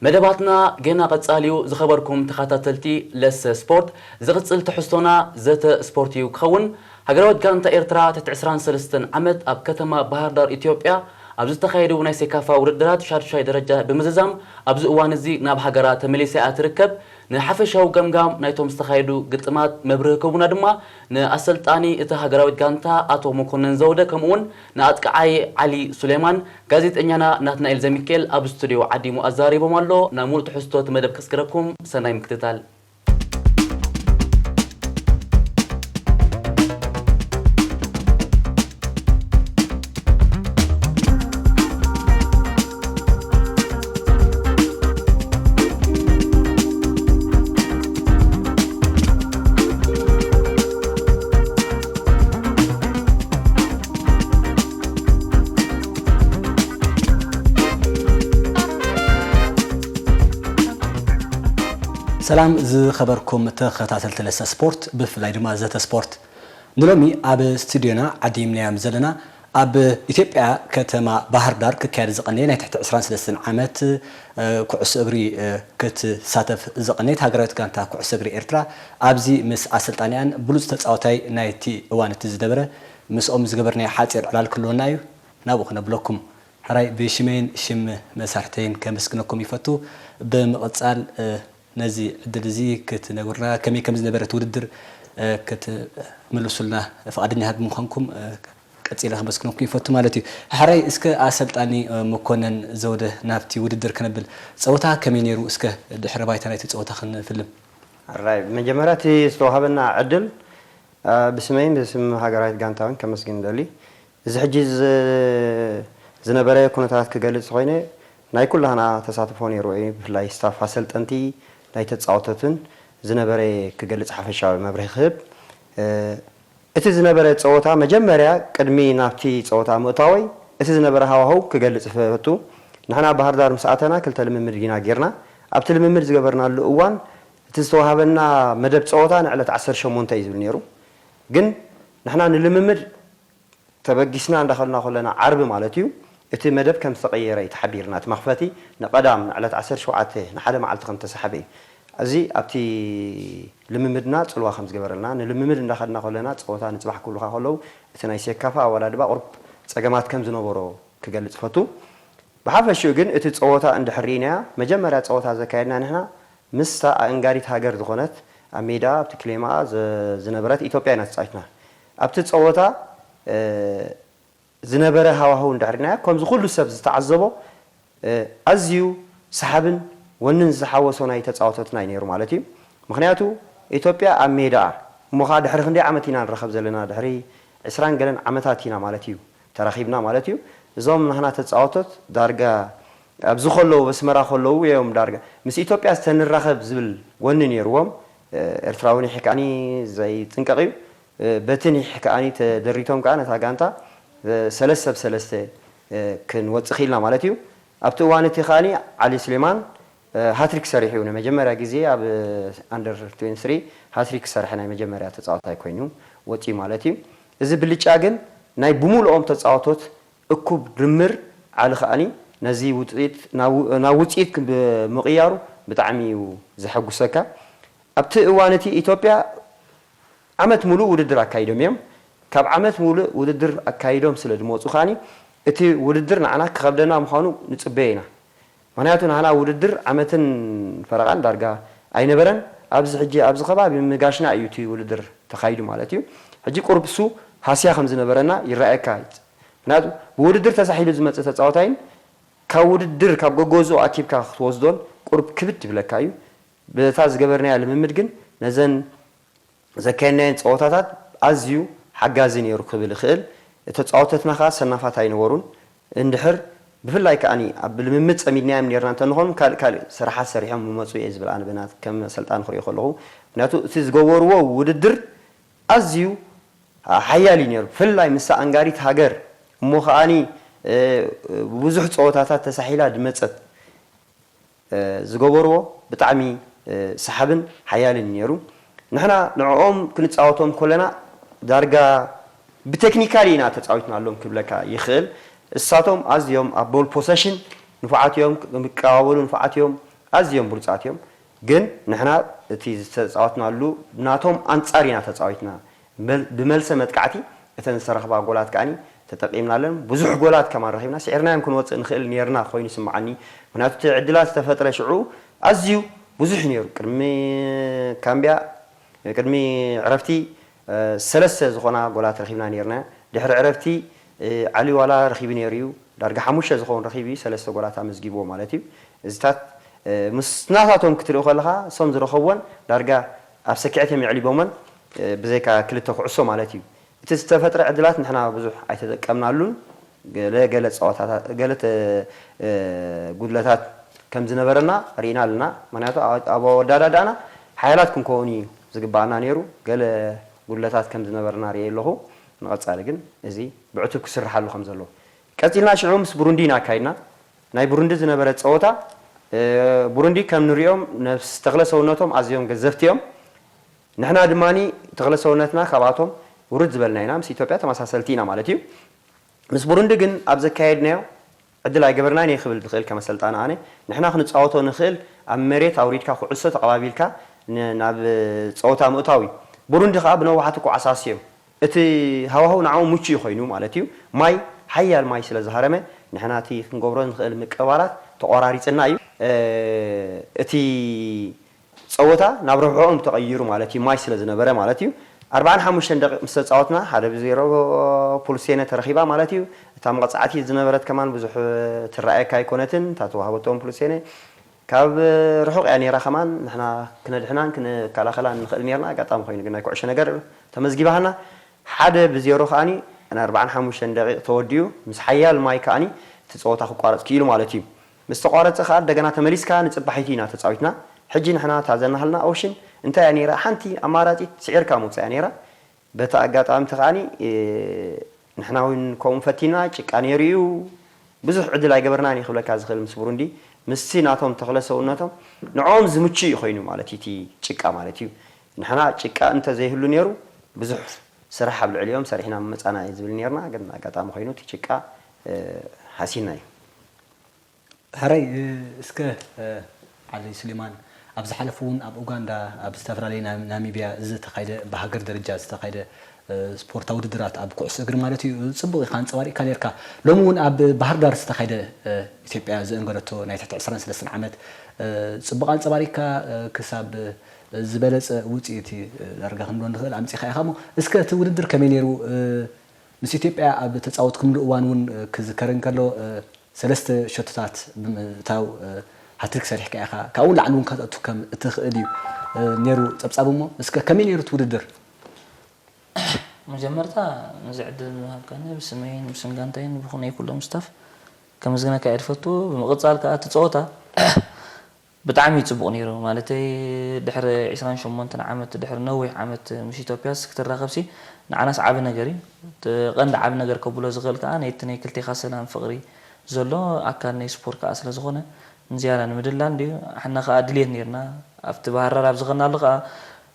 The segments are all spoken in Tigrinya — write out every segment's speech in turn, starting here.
መደባትና ገና ቀጻሊ እዩ። ዝኸበርኩም ተኸታተልቲ ለሰ ስፖርት፣ ዝቕጽል ትሕዝቶና ዘተ ስፖርት እዩ ክኸውን። ሃገራዊት ጋንታ ኤርትራ ትሕቲ ዕስራን ሰለስተን ዓመት ኣብ ከተማ ባህር ዳር ኢትዮጵያ ኣብ ዝተኻየዱ ናይ ሴካፋ ውድድራት ሻዱሻይ ደረጃ ብምዝዛም ኣብዚ እዋን እዚ ናብ ሃገራ ተመሊሳ እያ ትርከብ። ንሓፈሻዊ ገምጋም ናይቶም ዝተኻየዱ ግጥማት መብርሂ ክህቡና ድማ ንኣሰልጣኒ እቲ ሃገራዊት ጋንታ ኣቶ መኮነን ዘውደ ከምኡውን ንኣጥቃዓይ ዓሊ ሱሌማን ጋዜጠኛና ናትናኤል ዘሚካኤል ኣብ ስቱዲዮ ዓዲሙ ኣዛሪቦም ኣሎ። ናብ ሙሉእ ትሕዝቶ እቲ መደብ ከስግረኩም፣ ሰናይ ምክትታል። ሰላም ዝኸበርኩም ተኸታተልቲ ለሰ ስፖርት፣ ብፍላይ ድማ ዘተ ስፖርት። ንሎሚ ኣብ ስቱዲዮና ዓዲምናዮም ዘለና ኣብ ኢትዮጵያ ከተማ ባህር ዳር ክካየድ ዝቐነየ ናይ ትሕቲ ዕስራን ሰለስተን ዓመት፣ እ፣ ኩዕሶ እግሪ፣ እ፣ ክትሳተፍ ዝቐነየት ሃገራዊት ጋንታ ኩዕሶ እግሪ ኤርትራ ኣብዚ ምስ ኣሰልጣኒኣን ብሉጽ ተጻዋታይ ናይቲ እዋን እቲ ዝነበረ ምስኦም ዝገበርናዮ ሓጺር ዕላል ክህልወና እዩ። ናብኡ ክነብለኩም። ሕራይ ብሽመይን ሽም መሳርሕተይን ከመስግነኩም ይፈቱ። ብምቕጻል፣ እ፣ ነዚ ዕድል እዚ ክትነግሩና፣ ከመይ ከም ዝነበረ እቲ ውድድር፣ እ፣ ክትምልሱልና ፍቓደኛታት ብምዃንኩም፣ እ፣ ቀጺለ ከመስግነኩም ይፈቱ ማለት እዩ። ሕራይ እስከ ኣሰልጣኒ፣ እ፣ መኮነን ዘውደ ናብቲ ውድድር ክነብል፣ ጸወታ ከመይ ነይሩ? እስከ ድሕረ ባይታ ናይቲ ጸወታ ክንፍልም። ሕራይ ብመጀመርያ እቲ ዝተዋሃበና ዕድል፣ እ፣ ብስመይን ብስም ሃገራዊት ጋንታውን ከመስግን እደሊ። እዚ ሕጂ ዝ-፣ ዝነበረ ኩነታት ክገልጽ ኮይነ፣ ናይ ኩላህና ተሳትፎ ነይሩ እዩ። ብፍላይ ስታፍ ኣሰልጠንቲ፣ ናይ ተጻወተትን ዝነበረ ክገልጽ ሓፈሻዊ መብርሂ ክህብ። እ፣ እቲ ዝነበረ ጸወታ መጀመርያ ቅድሚ ናብቲ ጸወታ ምእታወይ፣ እቲ ዝነበረ ሃዋህው ክገልጽ ፈቱ። ንሕና ባህር ዳር ምስ ኣተና ክልተ ልምምድ ኢና ጌርና። ኣብቲ ልምምድ ዝገበርናሉ እዋን፣ እቲ ዝተዋሃበና መደብ ጸወታ ንዕለት ዓሰርተ ሸሞንተ እዩ ዝብል ነይሩ። ግን ንሕና ንልምምድ ተበጊስና እንዳኸልና ከለና ዓርቢ ማለት እዩ፣ እቲ መደብ ከም ዝተቐየረ እዩ ተሓቢርና። እቲ መኽፈቲ ንቐዳም ንዕለት ዓሰርተ ሸውዓተ ንሓደ መዓልቲ ከም ዝተሳሕበ እዩ። እዚ ኣብቲ ልምምድና ጽልዋ ከም ዝገበረልና፣ ንልምምድ እንዳኸድና ከለና ጸወታ ንጽባሕ ክብሉኻ ከለዉ፣ እቲ ናይ ሴካፋ ኣወዳድባ ቁሩብ ጸገማት ከም ዝነበሮ ክገልጽ እፈቱ። ብሓፈሽኡ ግን እቲ ጸወታ እንድሕር ርኢናያ፣ መጀመርያ ጸወታ ዘካየድና ንሕና ምስታ ኣእንጋዲት ሃገር ዝኾነት ኣብ ሜዳ ኣብቲ ክሌማኣ ዘ-፣ ዝነበረት ኢትዮጵያ ኢና ተጻዊትና። ኣብቲ ጸወታ፣ እ፣ ዝነበረ ሃዋህው እንድሕር ርኢናዮ፣ ከምዚ ኩሉ ሰብ ዝተዓዘቦ፣ እ፣ ኣዝዩ ሰሓብን ወንን ዝተሓወሶ ናይ ተጻወተትና እዩ ነይሩ ማለት እዩ። ምኽንያቱ ኢትዮጵያ ኣብ ሜዳኣ፣ እሞ ኸኣ ድሕሪ ክንደይ ዓመት ኢና ንራኸብ ዘለና? ድሕሪ ዕስራን ገለን ዓመታት ኢና ማለት እዩ ተራኺብና ማለት እዩ። እዞም ናህና ተጻወቶት ዳርጋ ኣብዚ ከለዉ፣ ኣስመራ ከለዉ እዮም ዳርጋ ምስ ኢትዮጵያ ዝተንራኸብ ዝብል ወኒ ነይርዎም። እ፣ ኤርትራውን ይሕካኒ ዘይጥንቀቕ እዩ። እ፣ በትን ይሕ ከኣኒ ተደሪቶም ከኣ ነታ ጋንታ፣ እ፣ ሰለስተ ብ ሰለስተ፣ እ፣ ክንወጽእ ኽኢልና ማለት እዩ። ኣብቲ እዋን እቲ ከኣኒ ዓሊ ስሌማን፣ እ፣ ሃትሪክ ሰሪሑ እዩ። ንመጀመርያ ግዜ ኣብ፣ እ፣ ኣንደር ትዌንቲ ስሪ ሃትሪክ ዝሰርሐ ናይ መጀመርያ ተጻዋታይ ኮይኑ ወጺኡ ማለት እዩ። እዚ ብልጫ ግን ናይ ብምልኦም ተጻወቶት እኩብ ድምር ዓሊ ከኣኒ ነዚ ውጽኢት ናብ፣ ናብ ውጽኢት ብምቕያሩ ብጣዕሚ እዩ ዘሐጉሰካ። ኣብቲ እዋን እቲ ኢትዮጵያ ዓመት ሙሉእ ውድድር ኣካይዶም እዮም። ካብ ዓመት ሙሉእ ውድድር ኣካይዶም ስለ ዝመጹ ከኣኒ እቲ ውድድር ንዓና ክኸብደና ምዃኑ ንጽበዮ ኢና። ምኽንያቱ ንዓና ውድድር ዓመትን ፈረቓን ዳርጋ ኣይነበረን። ኣብዚ ሕጂ ኣብዚ ከባቢ ምጋሽና እዩ እቲ ውድድር ተኻይዱ ማለት እዩ። ሕጂ ቁሩብ እሱ ሃስያ ከም ዝነበረና ይረኣየካ። ምኽንያቱ ብውድድር ተሳሒሉ ዝመጽእ ተጻዋታይን ካብ ውድድር ካብ ገገዝኡ ኣኪብካ ክትወስዶን ቁሩብ ክብድ ይብለካ እዩ። በታ ዝገበርናያ ልምምድ ግን ነዘን ዘካየድናየን ጸወታታት ኣዝዩ ሓጋዚ ነይሩ ክብል እኽእል። ተጻወተትና ከኣ ሰናፋት ኣይነበሩን። እንድሕር ብፍላይ ከኣኒ ኣብ ልምምድ ጸሚድናዮም ኔርና እንተንኾን ካልእ ካልእ ስራሓት ሰሪሖም ምመጹ እየ ዝብል ኣነ ብናት ከም ኣሰልጣኒ ክሪኦ ከለኹ። ምክንያቱ እቲ ዝገበርዎ ውድድር ኣዝዩ ሓያል እዩ ነይሩ። ብፍላይ ምስታ ኣንጋሪት ሃገር እሞ ከኣኒ፣ እ፣ ብዙሕ ጸወታታት ተሳሒላ ዝመጸት እ፣ ዝገበርዎ ብጣዕሚ፣ እ፣ ሰሓብን ሓያልን እዩ ነይሩ። ንሕና ንዕኦም ክንጻወቶም ከለና ዳርጋ ብቴክኒካሊ ኢና ተጻዊትናሎም ክብለካ ይኽእል። እሳቶም ኣዝዮም ኣብ ቦል ፖሰሽን ንፉዓት እዮም፣ ክቀባበሉ ንፉዓት እዮም፣ ኣዝዮም ብሉጻት እዮም። ግን ንሕና እቲ ዝተጻወትናሉ ናቶም ኣንጻር ኢና ተጻዊትና። መል-፣ ብመልሰ መጥቃዕቲ እተን ዝተረኽባ ጎላት ከኣኒ ተጠቂምናለን። ብዙሕ ጎላት ከማን ረኺብና። ስዒርናዮም ክንወጽእ ንኽእል ኔርና ኮይኑ ይስምዓኒ። ምኽንያቱ እቲ ዕድላት ዝተፈጥረ ሽዑ ኣዝዩ ብዙሕ እዩ ኔሩ። ቅድሚ ካምብያ፣ ቅድሚ ዕረፍቲ፣ እ፣ ሰለስተ ዝኾና ጎላት ረኺብና ኔርና። ድሕሪ ዕረፍቲ፣ እ፣ ዓሊ ዋላ ረኺቡ ኔሩ እዩ። ዳርጋ ሓሙሽተ ዝኸውን ረኺቡ እዩ፣ ሰለስተ ጎላት ኣመዝጊብዎ ማለት እዩ። እዚታት፣ እ፣ ምስ ናታቶም ክትሪኦ ከለኻ፣ እሶም ዝረኸብወን ዳርጋ ኣብ ሰኪዐት እዮም የዕሊቦመን፣ እ፣ ብዘይካ ክልተ ኩዕሶ ማለት እዩ። እቲ ዝተፈጥረ ዕድላት ንሕና ብዙሕ ኣይተጠቀምናሉን። ገለ፣ ገለ ጸዋታታት፣ ገለ ተ-፣ እ፣ ጉድለታት ከም ዝነበረና ርኢና ኣለና። ምኽንያቱ ኣብ፣ ኣብ ኣወዳዳዳና ሓያላት ክንከውን እዩ ዝግባኣና ነይሩ። ገለ ጉድለታት ከም ዝነበረና ርእየ ኣለኹ። ንቐጻሊ ግን እዚ ብዕቱብ ክስርሓሉ ከም ዘለዎ። ቀጺልና ሽዑ ምስ ብሩንዲ ኢና ኣካይድና። ናይ ብሩንዲ ዝነበረ ጸወታ፣ እ፣ ብሩንዲ ከም ንሪኦም ነብስ ተኽለ ሰውነቶም ኣዝዮም ገዘፍቲ እዮም። ንሕና ድማኒ ተኽለ ሰውነትና ካብኣቶም ውርድ ዝበልና ኢና። ምስ ኢትዮጵያ ተመሳሰልቲ ኢና ማለት እዩ። ምስ ብሩንዲ ግን ኣብ ዘካየድናዮ ዕድል ኣይገበርናን እየ ክብል ዝኽእል ከም ኣሰልጣኒ ኣነ። ንሕና ክንጻወቶ ንኽእል ኣብ መሬት ኣውሪድካ ኩዕሶ ተቐባቢልካ ን-፣ ናብ ጸወታ ምእታው እዩ። ብሩንዲ ከኣ ብነዋሕቲ ኳዕሳስ እዮም። እቲ ሃዋህው ንዕኦም ምቹእ ኮይኑ ማለት እዩ። ማይ፣ ሓያል ማይ ስለ ዝሃረመ ንሕና እቲ ክንገብሮ ንኽእል ምቅባላት ተቖራሪጽና እዩ። እ፣ እቲ ጸወታ ናብ ረብሕኦም ተቐይሩ ማለት እዩ፣ ማይ ስለ ዝነበረ ማለት እዩ። ኣርብዓን ሓሙሽተን ደቂቕ ምስ ተጻወትና፣ ሓደ ብዜሮ ፑልሴነ ተረኺባ ማለት እዩ። እታ መቐጻዕቲ ዝነበረት ከማን ብዙሕ ትረኣየካ ኣይኮነትን፣ እታ ተዋህበቶም ፑልሴነ። ካብ ርሑቕ እያ ነይራ ከማን፣ ንሕና ክነድሕናን ክንከላኸላን ንኽእል ነይርና። ኣጋጣሚ ኮይኑ ግን ናይ ኩዕሾ ነገር ተመዝጊባሃና። ሓደ ብዜሮ ከኣኒ ንኣርብዓን ሓሙሽተን ደቂቕ ተወዲኡ፣ ምስ ሓያል ማይ ከኣኒ እቲ ጸወታ ክቋረጽ ክኢሉ ማለት እዩ። ምስ ተቋረጸ ከኣ እንደገና ተመሊስካ ንጽባሒቱ ኢና ተጻዊትና። ሕጂ ንሕና እታ ዘናሃልና ኦፕሽን እንታይ እያ ነይራ? ሓንቲ ኣማራጺት ስዒርካ ምውጻእ እያ ነይራ። በቲ ኣጋጣሚ እቲ ከኣኒ፣ እ፣ ንሕና እውን ከምኡ ፈቲና፣ ጭቃ ነይሩ እዩ። ብዙሕ ዕድል ኣይገበርናን እዩ ክብለካ ዝኽእል ምስ ብሩንዲ። ምስቲ ናቶም ተኽለ ሰውነቶም ንዕኦም ዝምቹ እዩ ኮይኑ ማለት እዩ እቲ ጭቃ ማለት እዩ። ንሕና ጭቃ እንተ ዘይህሉ ነይሩ ብዙሕ ስራሕ ኣብ ልዕሊኦም ሰሪሕና ምመጻና እዩ ዝብል ነይርና። ግን ኣጋጣሚ ኮይኑ እቲ ጭቃ፣ እ፣ ሃሲና እዩ። ሕራይ፣ እ፣ እስከ፣ እ፣ ዓሊ ሱሌማን፣ ኣብ ዝሓለፉ እውን ኣብ ኡጋንዳ፣ ኣብ ዝተፈላለየ ና-፣ ናሚብያ ዝተኻየደ፣ ብሃገር ደረጃ ዝተኻየደ፣ እ፣ ስፖርታዊ ውድድራት ኣብ ኩዕሶ እግሪ ማለት እዩ፣ ጽቡቕ ኢኻ ኣንጸባሪቕካ ነርካ። ሎሚ እውን ኣብ ባህር ዳር ዝተኻየደ፣ እ፣ ኢትዮጵያ ዘእንገደቶ ናይ ትሕቲ ዕስራን ሰለስተን ዓመት፣ እ፣ ጽቡቕ ኣንጸባሪቕካ፣ እ፣ ክሳብ፣ እ፣ ዝበለጸ ውጽኢት፣ እ፣ ዳርጋ ክንብሎ ንኽእል ኣምጺእካ ኢኻ እሞ፣ እስከ እቲ ውድድር ከመይ ነይሩ? እ፣ ምስ ኢትዮጵያ ኣብ ተጻወትኩምሉ እዋን እውን፣ እ፣ ክዝከር እንከሎ፣ እ፣ ሰለስተ ሸቶታት ብምእታው፣ እ፣ ሃትሪክ ሰሪሕካ ኢኻ። ካብኡ ንላዕሊ እውን ከተእቱ ከም እትኽእል እዩ፣ እ፣ ነይሩ ጸብጻብ። እሞ እስከ ከመይ ነይሩ እቲ ውድድር? መጀመርታ ነዚ ዕድል ምሃብካኒ ብስመይን ብስም ጋንታይን ብኹነይ ኩሎም ስታፍ ከመስግነካ እየ ዝፈቱ። ብምቕጻል ከኣ እቲ ጸወታ ብጣዕሚ እዩ ጽቡቕ ነይሩ። ማለተይ ድሕሪ ዕስራን ሸሞንተን ዓመት፣ ድሕሪ ነዊሕ ዓመት ምስ ኢትዮጵያስ ክትራኸብሲ ንዓናስ ዓቢ ነገር እዩ። እቲ ቀንዲ ዓቢ ነገር ከብሎ ዝኽእል ከኣ ነቲ ናይ ክልቴኻ ሰላም ፍቕሪ ዘሎ ኣካል ናይ ስፖርት ከኣ ስለ ዝኾነ ንዝያዳ ንምድላል ድዩ? ንሕና ከኣ ድልየት ነይርና። ኣብቲ ባህር ዳር ኣብ ዝኸድናሉ ከኣ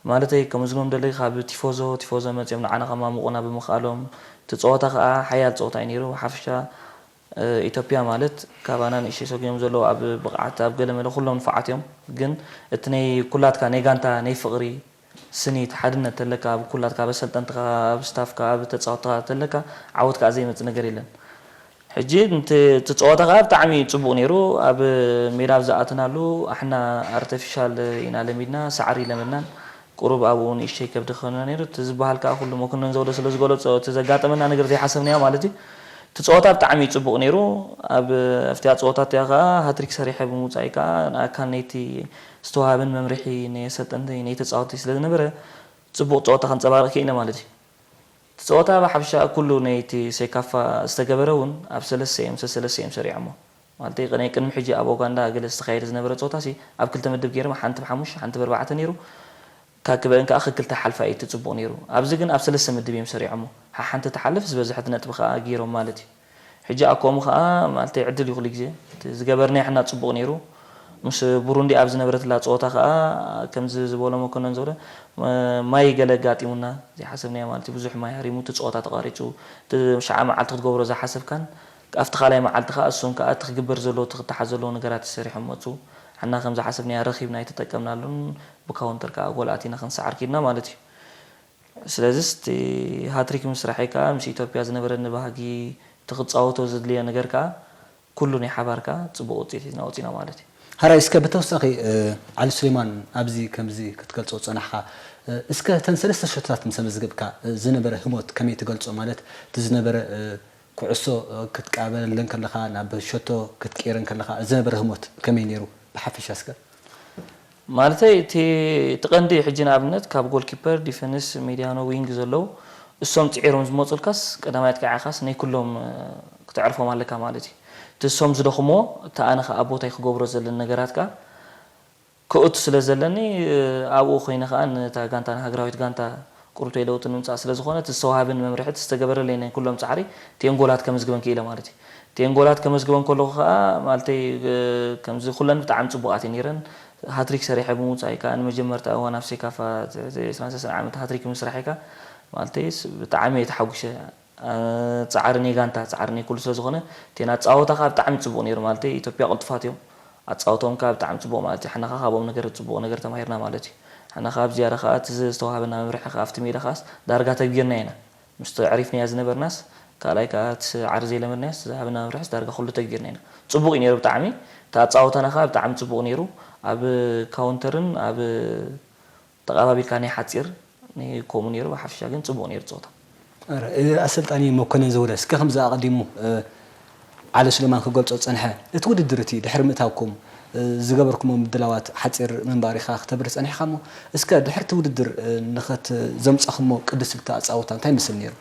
ማለተይ ከመዝግቦም ደለይ ካብ ቲፎዞ፣ ቲፎዞ መጺኦም ንዓና ከማሙቑና ብምኽኣሎም እቲ ጸወታ ከኣ ሓያል ጸወታ እዩ ነይሩ። ብሓፈሻ እ፣ ኢትዮጵያ ማለት ካባና ንእሽተይ ሰጉዮም ዘለዉ ኣብ ብቕዓት ኣብ ገለመለ ኩሎም ንፉዓት እዮም። ግን እቲ ናይ ኩላትካ ናይ ጋንታ ናይ ፍቕሪ ስኒት ሓድነት ተለካ ኣብ ኩላትካ ኣብ ኣሰልጠንትኻ ኣብ ስታፍካ ኣብ ተጻወትካ ተለካ ዓወት ከኣ ዘይመጽእ ነገር የለን። ሕጂ ንቲ-፣ እቲ ጸወታ ከኣ ብጣዕሚ ጽቡቕ ነይሩ። ኣብ ሜዳ ኣብ ዝኣተናሉ ኣሕና ኣርተፊሻል ኢና ለሚድና፣ ሳዕሪ ለመድናን ቁሩብ ኣብኡ ንእሽተይ ከብዲ ክኾነና ነይሩ። እቲ ዝበሃል ከኣ ኩሉ መኮነን ዘውደ ስለ ዝገለጾ፣ እቲ ዘጋጠመና ነገር ዘይሓሰብናዮ ማለት እዩ። እቲ ጸወታ ብጣዕሚ እዩ ጽቡቕ ነይሩ። ኣብ፣ ኣብቲኣ ጸወታ እቲኣ ከኣ ሃትሪክ ሰሪሐ ብምውጻእይ ከኣ ንኣካል ናይቲ ዝተዋሃበን መምርሒ ናይ ኣሰልጠንተይ ናይ ተጻወትተይ ስለ ዝነበረ፣ ጽቡቕ ጸወታ ከንጸባርቕ ክኢለ ማለት እዩ። እቲ ጸወታ ብሓፈሻ ኩሉ ናይቲ ሴካፋ ዝተገበረ እውን ኣብ ሰለስተ እዮም፣ ሰሰለስተ እዮም ሰሪዖሞ። ማለተይ፣ ናይ ቅድሚ ሕጂ ኣብ ኡጋንዳ ገለ ዝተኻየደ ዝነበረ ጸወታሲ ኣብ ክልተ ምድብ ገይሮም፣ ሓንቲ ብሓሙሽተ፣ ሓንቲ ብኣርባዕተ ነይሩ። ካክበእን ከኣ ክክልተ ሓልፋ እዩ እቲ ጽቡቕ ነይሩ። ኣብዚ ግን ኣብ ሰለስተ ምድብ እዮም ሰሪዖሞ። ሓሓንቲ ትሓልፍ፣ ዝበዝሐት ነጥቢ ከኣ ገይሮም ማለት እዩ። ሕጂ ኣኮሙ ከኣ፣ ማለተይ፣ ዕድል እዩ ኩሉ ግዜ። እቲ ዝገበርናዮ ሕና ጽቡቕ ነይሩ። ምስ ቡሩንዲ ኣብ ዝነበረትላ ጸወታ ከኣ፣ ከምዚ ዝበሎ መኮነን ዝበሎ፣ ማይ ገለ ኣጋጢሙና፣ ዘይሓሰብናዮ ማለት እዩ። ብዙሕ ማይ ሃሪሙ፣ እቲ ጸወታ ተቋሪጹ። እቲ ሸዓ መዓልቲ ክትገብሮ ዝሓሰብካን፣ ኣብቲ ካልኣይ መዓልቲ ከኣ፣ እሱን ከኣ እቲ ክግበር ዘለዎ፣ እቲ ክተሓዝ ዘለዎ ነገራት ሰሪሖም መጹ። ንሕና ከም ዝሓሰብናያ ረኺብና ኣይተጠቀምናሉን። ብካውንተር ከኣ ጎል ኣቲና ክንሰዓር ኪድና ማለት እዩ። ስለዚ እቲ ሃትሪክ ምስራሐይ ከኣ ምስ ኢትዮጵያ ዝነበረኒ ባህጊ፣ እቲ ክጻወቶ ዘድልየ ነገር ከኣ ኩሉ ናይ ሓባር ከኣ ጽቡቕ ውጽኢት ሒዝና ወጺና ማለት እዩ። ሓራይ እስከ ብተወሳኺ ዓሊ ሱሌማን ኣብዚ ከምዚ ክትገልጾ ዝጸናሕካ እስከ እተን ሰለስተ ሸቶታት ምስ ኣመዝገብካ ዝነበረ ህሞት ከመይ ትገልጾ ማለት እቲ ዝነበረ ኩዕሶ ክትቀባበለለን ከለኻ ናብ ሸቶ ክትቅይረን ከለኻ ዝነበረ ህሞት ከመይ ነይሩ ብሓፈሻ እስከ? ማለተይ እቲ እቲ ቀንዲ ሕጂ ንኣብነት ካብ ጎልኪፐር፣ ዲፈንስ፣ ሜድያኖ፣ ዊንግ ዘለዉ እሶም ጽዒሮም ዝመጹልካስ ቀዳማይ ኣጥቃዒኻስ ናይ ኩሎም ክተዕርፎም ኣለካ ማለት እዩ። እቲ እሶም ዝደኽሞ እቲ ኣነ ከኣ ቦታይ ክገብሮ ዘለኒ ነገራት ከኣ ክእቱ ስለ ዘለኒ ኣብኡ ኮይነ ከኣ ነታ ጋንታ ንሃገራዊት ጋንታ ቁሩብተይ ለውጢ ንምምጻእ ስለ ዝኾነ እቲ ዝተዋሃበኒ መምርሒ እቲ ዝተገበረለይ ናይ ኩሎም ጻዕሪ እተን ጎላት ከመዝግበን ክኢለ ማለት እዩ። እተን ጎላት ከመዝግበን ከለኹ ከኣ ማለተይ ከምዚ ኩለን ብጣዕሚ ጽቡቓት እየን ነይረን። ሃትሪክ ሰሪሐ ብምውጻእ ከኣ ንመጀመርታ እዋን ኣብ ሴካፋ ትሕቲ ዕስራን ሰለስተን ዓመት ሃትሪክ ምስራሐይ ከኣ ማለተይ ብጣዕሚ እየ ተሓጒሰ። ጻዕሪ ናይ ጋንታ ጻዕሪ ናይ ኩሉ ስለ ዝኾነ እተን ኣጻወታ ከኣ ብጣዕሚ ጽቡቕ ነይሩ ማለተይ ኢትዮጵያ ቅልጡፋት እዮም። ኣጻወትኦም ከኣ ብጣዕሚ ጽቡቕ ማለት እዩ። ሕና ከኣ ካብኦም ነገር ጽቡቕ ነገር ተማሂርና ማለት እዩ። ሕና ከኣ ብዝያዳ ከኣ እቲ ዝተዋሃበና መምርሒ ከኣ ኣብቲ ሜዳ ከኣስ ዳርጋ ተግቢርናዮ ኢና። ምስቲ ኣዕሪፍናያ ዝነበርናስ ካልኣይ ከኣ እቲ ጻዕሪ ዘይለመድናዮስ ዝሃበና መምርሕስ ዳርጋ ኩሉ ተግቢርና ኢና። ጽቡቕ እዩ ነይሩ ብጣዕሚ። እቲ ኣጻወታና ከኣ ብጣዕሚ ጽቡቕ ነይሩ። ኣብ ካውንተርን ኣብ ተቐባቢልካ ናይ ሓጺር ናይ ከምኡ ነይሩ። ብሓፈሻ ግን ጽቡቕ ነይሩ ጸወታ። ኣረ፣ እ፣ ኣሰልጣኒ መኮነን ዘውደ፣ እስከ ከምዚ ኣቐዲሙ፣ እ፣ ዓሊ ሱሌማን ክገልጾ ዝጸንሐ፣ እቲ ውድድር እቲ ድሕሪ ምእታውኩም፣ እ፣ ዝገበርኩሞ ምድላዋት ሓጺር ምንባር ኢኻ ክተብርህ ጸኒሕካ እሞ፣ እስከ ድሕሪ እቲ ውድድር፣ እ፣ ንኸት-፣ ዘምጻኹሞ ቅዲ ስልቲ ኣጻውታ እንታይ ይመስል ነይሩ?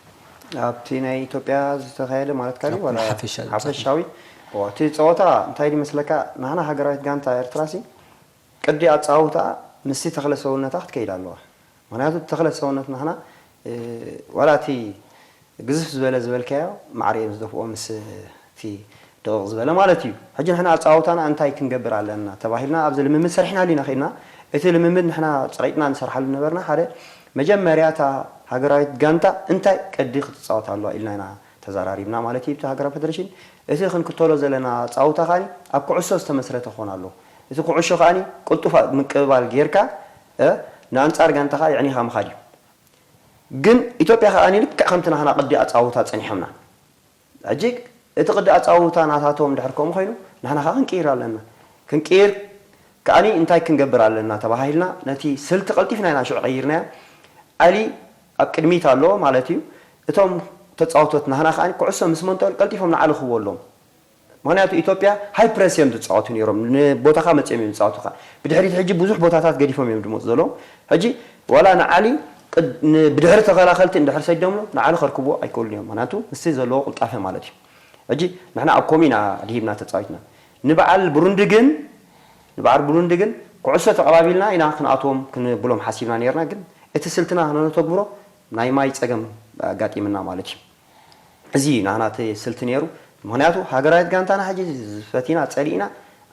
ኣብቲ ናይ ኢትዮጵያ ዝተኻየደ ማለትካ ድዩ ኣብ ዋላ ሓፈሻ ዝምጻኹም? ሓፈሻዊ? እዋ፣ እቲ ጸወታ እንታይ ድዩ መስለካ፣ ንሕና ሃገራዊት ጋንታ ኤርትራሲ ቅዲ ኣጻውታ ምስቲ ተኽለ ሰውነታ ክትከይድ ኣለዋ። ምኽንያቱ እቲ ተኽለ ሰውነት ንሕና፣ እ፣ ዋላ እቲ ግዝፍ ዝበለ ዝበልካዮ ማዕረ እዮም ዝደፍኦ ምስ እቲ ደቕቕ ዝበለ ማለት እዩ። ሕጂ ንሕና ኣጻውታና እንታይ ክንገብር ኣለና ተባሂልና ኣብዚ ልምምድ ሰሪሕናሉ ኢና ኸድና። እቲ ልምምድ ንሕና ጸቒጥና ንሰርሓሉ ነበርና። ሓደ መጀመርያ እታ ሃገራዊት ጋንታ እንታይ ቅዲ ክትጻወት ኣለዋ ኢልና ኢና ተዘራሪብና ማለት እዩ። እቲ ሃገራዊ ፌደሬሽን እቲ ክንክተሎ ዘለና ኣጻውታ ከኣ ኣብ ኩዕሶ ዝተመስረተ ክኾን ኣለዎ። እቲ ኩዕሾ ከኣ ቅልጡፍ ምቅብባል ጌርካ፣ እ፣ ንኣንጻር ጋንታኻ የዕኒኻ ምኻድ እዩ። ግን ኢትዮጵያ ከኣ ልክዕ ከምቲ ናህና ቅዲ ኣጻውታ ጸኒሖምና። ሕጂ እቲ ቅዲ ኣጻውታ ናታቶም ድሕር ከምኡ ኮይኑ ንሕና ከኣ ክንቅይር ኣለና። ክንቅይር ከኣ እንታይ ክንገብር ኣለና ተባሂልና ነቲ ስልቲ ቀልጢፍና ኢና ሽዑ ቀይርናዮ። ዓሊ ኣብ ቅድሚት ኣሎ ማለት እዩ። እቶም ተጻወቶት ናህና ከኣ ኩዕሶ ምስ መንጠሉ ቀልጢፎም ንዓሊ ክህቡ ኣለዎም። ምኽንያቱ ኢትዮጵያ ሃይ ፕረስ እዮም ዝጻወቱ ነይሮም። ንቦታኻ መጺኦም እዮም ዝጻወቱኻ። ብድሕሪት ሕጂ ብዙሕ ቦታታት ገዲፎም እዮም ዝመጹ ዘለዉ። ሕጂ ዋላ ንዓሊ ቅድ-፣ ን-፣ ብድሕሪ ተኸላኸልቲ እንድሕር ሰዲዶምሉ ንዓሊ ከርክብዎ ኣይክእሉን እዮም። ምኽንያቱ ምስቲ ዘለዎ ቅልጣፈ ማለት እዩ። ሕጂ ንሕና ኣብ ኮም ኢና ድሂብና ተጻዊትና። ንበዓል ብሩንዲ ግን ንበዓል ብሩንዲ ግን ኩዕሶ ተቐባቢልና ኢና ክንኣትዎም ክንብሎም ሓሲብና ነይርና። ግን እቲ ስልትና ክነተግብሮ ናይ ማይ ጸገም ኣጋጢምና ማለት እዩ። እዚ ናህና እቲ ስልቲ ነይሩ። ምኽንያቱ ሃገራዊት ጋንታና ሕጂ ፈቲና ጸሊእና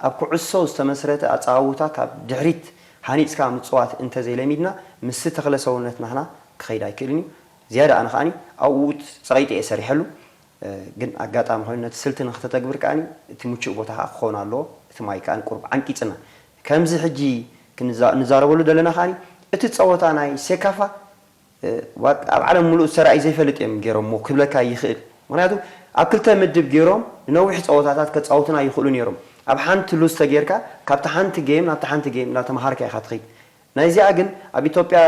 ኣብ ኩዕሶ ዝተመስረተ ኣጻዋውታ ካብ ድሕሪት ሃኒጽካ ምጽዋት እንተዘይለሚድና ምስቲ ተኽለ ሰውነት ናህና ክኸይድ ኣይክእልን እዩ። ዝያዳ ኣነ ከኣኒ ኣብኡ ጸቒጠ እየ ሰሪሐሉ። ግን ኣጋጣሚ ኮይኑ ነቲ ስልቲ ንክተተግብር ከኣኒ እቲ ምቹእ ቦታ ከኣ ክኸውን ኣለዎ። እቲ ማይ ከኣኒ ቁሩብ ዓንቂጽና። ከምዚ ሕጂ ክንዛ-፣ ንዛረበሉ ዘለና ከኣኒ እቲ ጸወታ ናይ ሴካፋ እ፣ ዋ-፣ ኣብ ዓለም ምሉእ ዝተራእዩ ዘይፈልጥ እዮም ገይሮምዎ ክብለካ ይኽእል። ምኽንያቱ ኣብ ክልተ ምድብ ገይሮም ንነዊሕ ጸወታታት ከጻውቱና ይኽእሉ ነይሮም። ኣብ ሓንቲ ሉዝ ተጌርካ ካብቲ ሓንቲ ጌም ናብቲ ሓንቲ ጌም እናተመሃርካ ኢኻ ትኸይድ። ናይዚኣ ግን ኣብ ኢትዮጵያ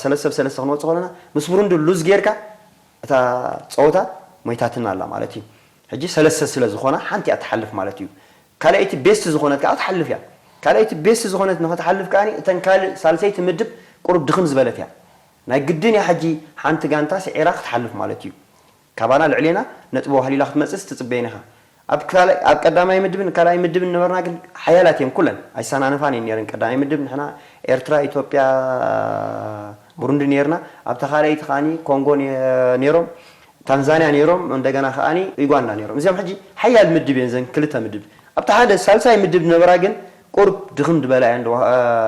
ሰለስተ ብ ሰለስተ ክንወጽእ ከለና ምስ ብሩንዲ ሉዝ ጌርካ እታ ጸወታ ሞይታትና ኣላ ማለት እዩ። ሕጂ ሰለስተ ስለ ዝኾና ሓንቲ እያ ትሓልፍ ማለት እዩ። ካልኣይቲ ቤስት ዝኾነት ከኣ ትሓልፍ እያ። ካልኣይቲ ቤስት ዝኾነት ንኽትሓልፍ ከኣ እተን ካልእ ሳልሰይቲ ምድብ ቁሩብ ድኽም ዝበለት እያ። ናይ ግድን እያ ሕጂ ሓንቲ ጋንታ ስዒራ ክትሓልፍ ማለት እዩ። ካባና ልዕሌና ነጥቢ ዋህሊላ ክትመጽእስ ትጽበየን ኢኻ። ኣብ ካልኣይ፣ ኣብ ቀዳማይ ምድብን ካልኣይ ምድብን ነበርና ግን ሓያላት እየን ኩለን። ኣይሰናነፋን እየን ነይረን። ቀዳማይ ምድብ ንሕና ኤርትራ፣ ኢትዮጵያ፣ ብሩንዲ ነይርና። ኣብታ ካልኣይቲ ከኣኒ ኮንጎ ነ-፣ ነይሮም። ታንዛንያ ነይሮም፣ እንደገና ከኣኒ ዩጋንዳ ነይሮም። እዚኦም ሕጂ ሓያል ምድብ እየን ዘን ክልተ ምድብ። ኣብታ ሓደ ሳልሳይ ምድብ ዝነበራ ግን ቁሩብ ድኽም ዝበላ እየን ደዋ-፣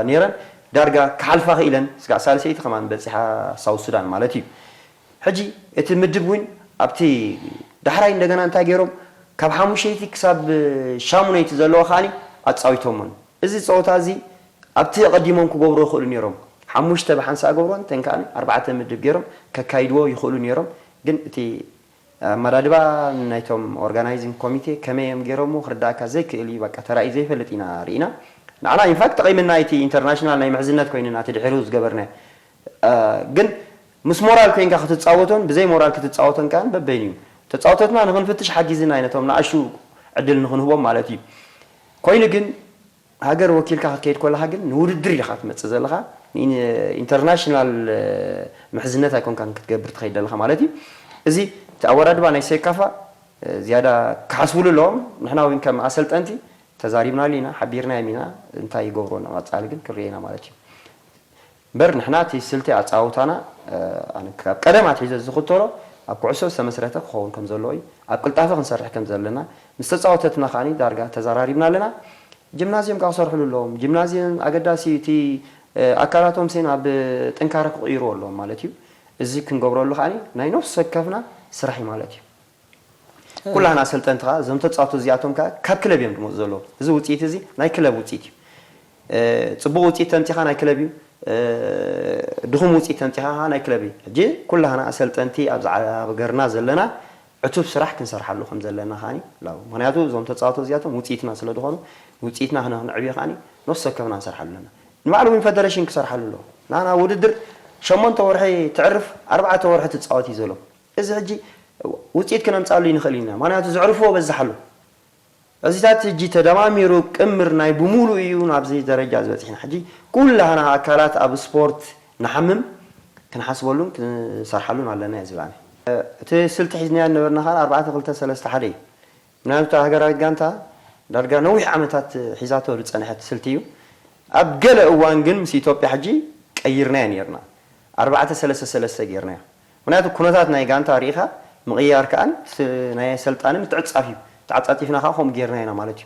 ነይረን። ዳርጋ ክሓልፋ ክኢለን። ስጋዕ ሳልሰይቲ ከማን በጺሓ ሳውት ሱዳን ማለት እዩ። ሕጂ እቲ ምድብ እውን ኣብቲ ዳሕራይ እንደገና እንታይ ገይሮም፣ ካብ ሓሙሸይቲ ክሳብ ሻሙነይቲ ዘለዋ ከኣኒ ኣጻዊቶሞን። እዚ ጸወታ እዚ ኣብቲ ቀዲሞም ክገብሩ ይኽእሉ ነይሮም። ሓሙሽተ ብሓንሳእ ገብሮን ተን ከኣ ኣርባዕተ ምድብ ገይሮም ከካይድዎ ይኽእሉ ነይሮም። ግን እቲ ኣመዳድባ ናይቶም ኦርጋናይዚንግ ኮሚቴ ከመይ እዮም ገይሮምዎ ክርዳእካ ዘይክእል እዩ። በቃ ተራእዩ ዘይፈልጥ ኢና ርኢና። ንዓና ኢንፋክት ጠቒምና እቲ ኢንተርናሽናል ናይ ምሕዝነት ኮይኑና እቲ ድሒሩ ዝገበርናዮ። እ፣ ግን ምስ ሞራል ኮይንካ ክትጻወቶን ብዘይ ሞራል ክትጻወቶን ከኣ በበይኑ እዩ። ተጻወቶትና ንኽንፍትሽ ሓጊዝና እዩ ነቶም ንኣሽቱ ዕድል ንኽንህቦም ማለት እዩ። ኮይኑ ግን ሃገር ወኪልካ ክትከይድ ከለኻ ግን ንውድድር ኢኻ ትመጽእ ዘለኻ፣ ንኢን-፣ ኢንተርናሽናል፣ እ፣ ምሕዝነት ኣይኮንካን ክትገብር ትኸይድ ዘለኻ ማለት እዩ። እዚ እቲ ኣወዳድባ ናይ ሴካፋ፣ እ፣ ዝያዳ ክሓስብሉ ኣለዎም። ንሕና እውን ከም ኣሰልጠንቲ ተዛሪብናሉ ኢና፣ ሓቢርናዮም ኢና። እንታይ ይገብሮ ንቐጻሊ ግን ክርኤና ማለት እዩ። እምበር ንሕና እቲ ስልቲ ኣጻውታና፣ እ፣ ኣነ ካብ ቀደም ኣትሒዘ ዝኽተሎ ኣብ ኩዕሶ ዝተመስረተ ክኸውን ከም ዘለዎ እዩ። ኣብ ቅልጣፈ ክንሰርሕ ከም ዘለና ምስ ተጻወተትና ከኣ ዳርጋ ተዘራሪብና ኣለና። ጂምናዝየም ከኣ ክሰርሕሉ ኣለዎም። ጂምናዝየም ኣገዳሲ እዩ። እቲ፣ እ፣ ኣካላቶም ሴን ኣብ ጥንካረ ክቕይርዎ ኣለዎም ማለት እዩ። እዚ ክንገብረሉ ከኣ ናይ ነፍሲ ወከፍና ስራሕ እዩ ማለት እዩ። ኩላህና ኣሰልጠንቲ ከኣ እዞም ተጻወቱ እዚኣቶም ከኣ ካብ ክለብ እዮም ዝመጹ ዘለዉ። እዚ ውጽኢት እዚ ናይ ክለብ ውጽኢት እዩ። እ፣ ጽቡቕ ውጽኢት ተምጺኻ ናይ ክለብ እዩ። እ፣ ድኹም ውጽኢት ተምጺኻ ከኣ ናይ ክለብ እዩ። ሕጂ ኩላህና ኣሰልጠንቲ ኣብዚ ዓ-፣ ኣብ ሃገርና ዘለና ዕቱብ ስራሕ ክንሰርሓሉ ከም ዘለና ከኣ ላው። ምኽንያቱ እዞም ተጻወቱ እዚኣቶም ውጽኢትና ስለ ዝኾኑ ውጽኢትና ክነ-፣ ክነዕብዮ ከኣ ነፍሲ ወከፍና ክንሰርሓሉ ኣለና። ንባዕሉ እውን ፈደረሽን ክሰርሓሉ ኣለዎ። ንሕና ውድድር ሸሞንተ ወርሒ ትዕርፍ፣ ኣርባዕተ ወርሒ ትጻወት እዩ ዘሎ። እዚ ሕጂ ውጽኢት ክነምጻሉ ይንኽእል ኢና። ምኽንያቱ ዘዕርፍዎ በዝሕ ኣሎ። እዚታት ሕጂ ተደማሚሩ ቅምር ናይ ብምሉእ እዩ ናብዚ ደረጃ ዝበጺሕና። ሕጂ ኩላህና ኣካላት ኣብ ስፖርት ንሓምም ክንሓስበሉን ክንሰርሓሉን ኣለና እየ ዝብል ኣነ። እቲ ስልቲ ሒዝናዮ ዝነበርና ከኣ ኣርባዕተ ክልተ ሰለስተ ሓደ እዩ። ምናልባት ሃገራዊት ጋንታ ዳርጋ ነዊሕ ዓመታት ሒዛቶ ዝጸንሐት ስልቲ እዩ። ኣብ ገለ እዋን ግን ምስ ኢትዮጵያ ሕጂ ቀይርናዮ ነይርና። ኣርባዕተ ሰለስተ ሰለስተ ጌርናዮ። ምኽንያቱ ኩነታት ናይ ጋንታ ርኢኻ ምቕያር ከኣ ስ-፣ ናይ ኣሰልጣኒ ምትዕጻፍ እዩ። ተዓጻጺፍና ከኣ ከምኡ ጌርና ኢና ማለት እዩ።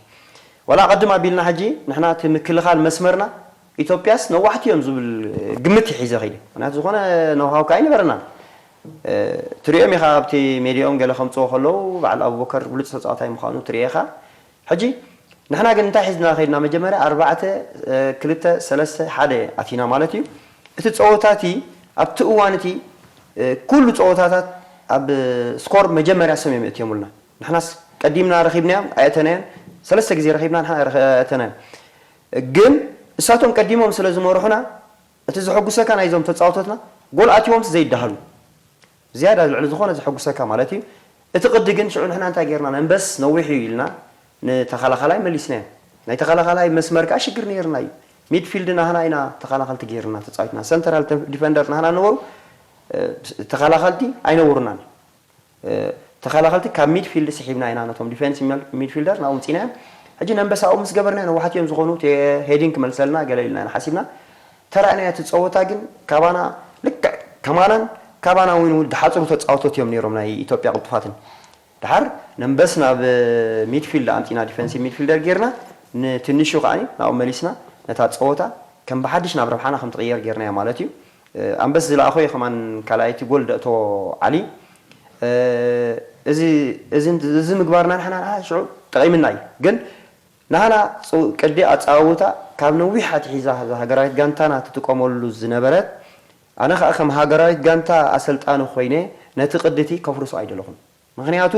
ዋላ ቅድም ኣቢልና ሕጂ ንሕና እቲ ምክልኻል መስመርና ኢትዮጵያስ ነዋሕቲ እዮም ዝብል ግምት እዩ ሒዘ ከይደ። ምኽንያቱ ዝኾነ ኖሃው ከኣ ኣይነበረናን። እ፣ ትሪኦም ኢኻ ኣብቲ ሜድያኦም ገለ ከምጽዎ ከለዉ በዓል ኣቡበከር ብሉጽ ተጻዋታይ ምዃኑ ትርኢ ኢኻ። ሕጂ ንሕና ግን እንታይ ሒዝና ከይድና? መጀመርያ ኣርባዕተ፣ እ፣ ክልተ፣ ሰለስተ፣ ሓደ ኣቲና ማለት እዩ። እቲ ጸወታ እቲ ኣብቲ እዋን እቲ፣ እ፣ ኩሉ ጸወታታት ኣብ ስኮር መጀመርያ ስም እዮም የእትዮምልና። ንሕናስ ቀዲምና ረኺብናዮም፣ ኣየእተናዮን። ሰለስተ ግዜ ረኺብና፣ ንሕና ኣየእተናዮን። ግን እሳቶም ቀዲሞም ስለ ዝመርሑና፣ እቲ ዘሐጉሰካ ናይዞም ተጻወቶትና ጎል ኣትይዎምስ ዘይደሃሉ። ዝያዳ ልዕሊ ዝኾነ ዘሐጉሰካ ማለት እዩ። እቲ ቅዲ ግን ሽዑ ንሕና እንታይ ጌርና? ነንበስ ነዊሕ እዩ ኢልና ንተኸላኸላይ መሊስናዮ። ናይ ተኸላኸላይ መስመር ከኣ ሽግር ነይርና እዩ። ሚድፊልድ ናህና ኢና ተኸላኸልቲ ጌርና ተጻዊትና። ሰንተራል ተ-፣ ዲፈንደር ናህና ነበሩ፣ እ፣ ተኸላኸልቲ ኣይነበሩናን። እ፣ ተኸላኸልቲ ካብ ሚድፊልድ ስሒብና ኢና ነቶም ዲፌንስ ሚል-፣ ሚድፊልደር ናብኡ ምጺናዮም። ሕጂ ነንበሳኡ ምስ ገበርናዮ ነዋሕቲ እዮም ዝኾኑ፣ ቴ-፣ ሄዲንግ ክመልሰልና ገለ ኢልና ኢና ሓሲብና። ተራእናዮ እቲ ጸወታ ግን ካባና ልክዕ ከማናን ካባና እውን ዝሓጽሩ ተጻወቶት እዮም ነይሮም ናይ ኢትዮጵያ ቅልጡፋትን። ደሓር ነንበስ ናብ ሚድፊልድ ኣምጺና ዲፈንሲቭ ሚድፊልደር ጌርና ንትንሹ ከኣ ናብኡ መሊስና ነታ ጸወታ ከም ብሓድሽ ናብ ረብሓና ከም ትቕየር ጌርናዮ ማለት እዩ። ኣንበስ ዝለኣኾ እዩ ከማን ካልኣይቲ ጎል ደእቶ ዓሊ። እዚ፣ እዚ፣ እዚ ምግባርና ንሕና፣ ንሕና ሽዑ ጠቒምና እዩ። ግን ናህና ጽ-፣ ቅዲ ኣጸዋውታ ካብ ነዊሕ ኣትሒዛ እዛ ሃገራዊት ጋንታና ትጥቀመሉ ዝነበረት፣ ኣነ ኸኣ ከም ሃገራዊት ጋንታ ኣሰልጣኒ ኮይነ ነቲ ቅዲ እቲ ከፍርሶ ኣይደለኹን። ምኽንያቱ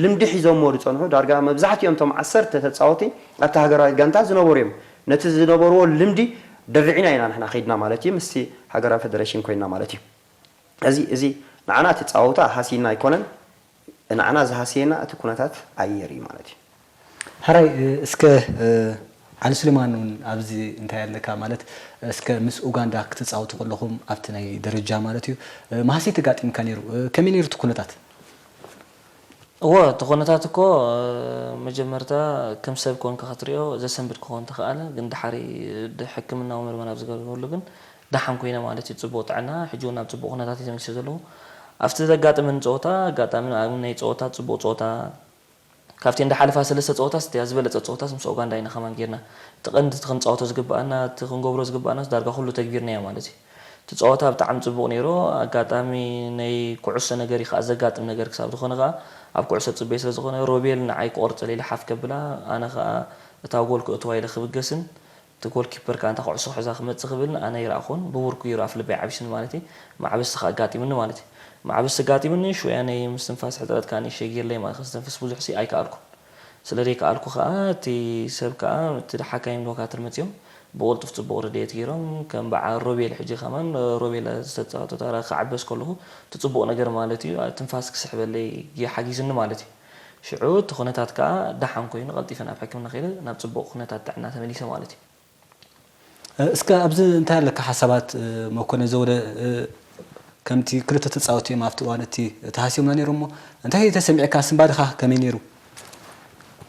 ልምዲ ሒዞሞ ዝጸንሑ ዳርጋ መብዛሕትኦም እቶም ዓሰርተ ተጻወቲ ኣብታ ሃገራዊት ጋንታ ዝነበሩ እዮም። ነቲ ዝነበርዎ ልምዲ ደርዒና ኢና ንሕና ከይድና ማለት እዩ፣ ምስቲ ሃገራዊ ፈደረሽን ኮይንና ማለት እዩ። እዚ፣ እዚ ንዓና እቲ ጸዋውታ ሃስይና ኣይኮነን፣ ንዓና ዝሃስየና እቲ ኩነታት ኣየር እዩ ማለት እዩ። ሕራይ፣ እ፣ እስከ፣ እ፣ ዓሊ ሱሌማን እውን ኣብዚ እንታይ ኣለካ ማለት፣ እስከ ምስ ኡጋንዳ ክትጻወቱ ከለኹም ኣብቲ ናይ ደረጃ ማለት እዩ፣ እ፣ ማህሰይቲ ኣጋጢምካ ነይሩ። እ፣ ከመይ ነይሩ እቲ ኩነታት? እወ፣ እቲ ኩነታት እኮ፣ እ፣ መጀመርታ ከም ሰብ ኮንካ ክትሪኦ ዘሰንብድ ክኸውን ተኸኣለ፣ ግን ድሓሪ ድ-፣ ሕክምናዊ ምርመራ ኣብ ዝገበርኩሉ ግን ደሓን ኮይነ ማለት እዩ። ጽቡቕ ጥዕና፣ ሕጂ እውን ኣብ ጽቡቕ ኩነታት እየ ተመሊሰ ዘለኹ። ኣብቲ ዘጋጠመኒ ጸወታ፣ ኣጋጣሚ ንኣብነት ናይ ጸወታ፣ ጽቡቕ ጸወታ፣ ካብቲ እንዳሓለፋ ሰለስተ ጸወታስ እቲያ ዝበለጸት ጸወታስ ምስ ኡጋንዳ ኢና ከማን ጌርና። እቲ ቀንዲ እቲ ክንጻወቶ ዝግብኣና፣ እቲ ክንገብሮ ዝግብኣናስ ዳርጋ ኩሉ ተግቢርናዮ ማለት እዩ። እቲ ጸወታ ብጣዕሚ ጽቡቕ ነይሩ። ኣጋጣሚ ናይ ኩዕሶ ነገር እዩ ከኣ ዘጋጥም ነገር ክሳብ ዝኾነ ከኣ ኣብ ኩዕሶ ጽቡቕ ስለ ዝኾነ ሮቤል ንዓይ ክቆርጸለይ ኢለ ሓፍ ከብላ፣ ኣነ ከኣ እታ ጎል ክእትዋ ኢለ ክብገስን እቲ ጎል ኪፐር ከኣ እንታ ኩዕሶ ክሕዛ ክመጽእ ክብል ኣነ ይረኣኹን ብብርኩ ይረኣ ኣፍ ልበይ ዓቢስኒ ማለት እዩ። ማዕበስቲ ከኣ ኣጋጢምኒ ማለት እዩ። ማዕበስቲ ኣጋጢምኒ ሽወያ ናይ ምስትንፋስ ሕጽረት ከኣ ሸጊርለይ ማለት ከስተንፍስ ብዙሕ ሲ ኣይከኣልኩን። ስለ ዘይከኣልኩ ከኣ እቲ ሰብ ከኣ እቲ ሓካይም ዶካትር መጺኦም ብቕልጡፍ ጽቡቕ ረድኤት ገይሮም ከም በዓል ሮቤል ሕጂ ከማን ሮቤል ዝተጻወቶ ታራ ክዓበስ ከለኹ እቲ ጽቡቕ ነገር ማለት እዩ ትንፋስ ክስሕበለይ ሓጊዝኒ ማለት እዩ። ሽዑ እቲ ኩነታት ከኣ ደሓን ኮይኑ ቀልጢፈ ናብ ሕክምና ከይደ ናብ ጽቡቕ ኩነታት ጥዕና ተመሊሰ ማለት እዩ። እስከ ኣብዚ እንታይ ኣለካ ሓሳባት መኮነ ዘውደ? ከምቲ ክልተ ተፃወቲ እዮም ኣብቲ እዋን እቲ ተሃስዮምና ነይሮም እሞ እንታይ ተሰሚዕካ? ስምባድኻ ከመይ ነይሩ?